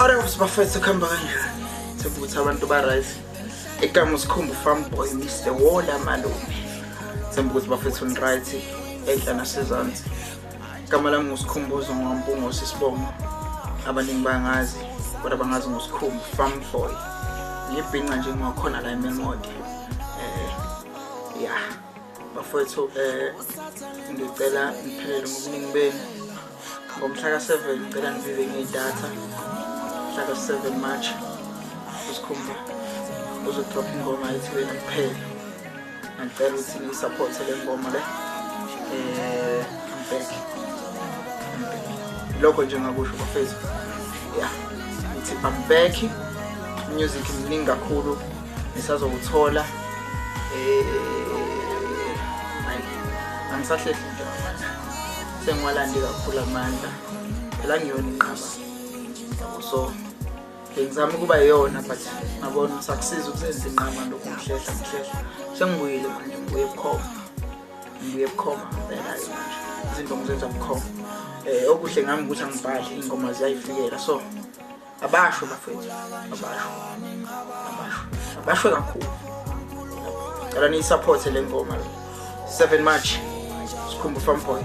Alright bafethu, kuhamba kanjani? Themba ukuthi abantu ba-right. Igama uSkhumbu Farm Boy, Mr Wola Malume. Themba ukuthi bafethu ni-right enhla nasezansi. Igama lami nguSikhumbuzo ngwaMpungose isibongo. Abaningi bangazi kodwa bangazi ngoSikhumbu Farm Boy. Ngibhinca nje ngakhona la eMelmoth. Ya bafethu, ngicela niphelele ngobuningi benu. Ngomhla ka-7 ngicela nivive ngedatha. Mhla ka-7 March uSikhumba uzodrop ingoma ethi Wena Kuphela. Ngicela ukuthi niyi-support le ngoma le. I'm back. I'm back. Lokho nje ngakusho bafethu. Yeah. Ngithi I'm back. Music miningi kakhulu nisazowuthola. Hayi, angisahlehli nje amandla. Sengiwalande kakhulu amandla. Phela ngiyona inqaba. Yabo, so ngizama ukuba yiyona, but ngabona sakusiza ukuzenza inqaba lokhu ngihlehla ngihlehla. Sengibuyile manje, ngibuye bukhoma. Ngibuye bukhoma ngempela-ke manje. Izinto ngizenza bukhoma. Okuhle ngami ukuthi angibhali, iy'ngoma ziyayifikela, so abasho bafethu, abasho, abasho, abasho kakhulu. Cela niyi-support le ngoma le. 7 March, Sikhumbu Farm Boy.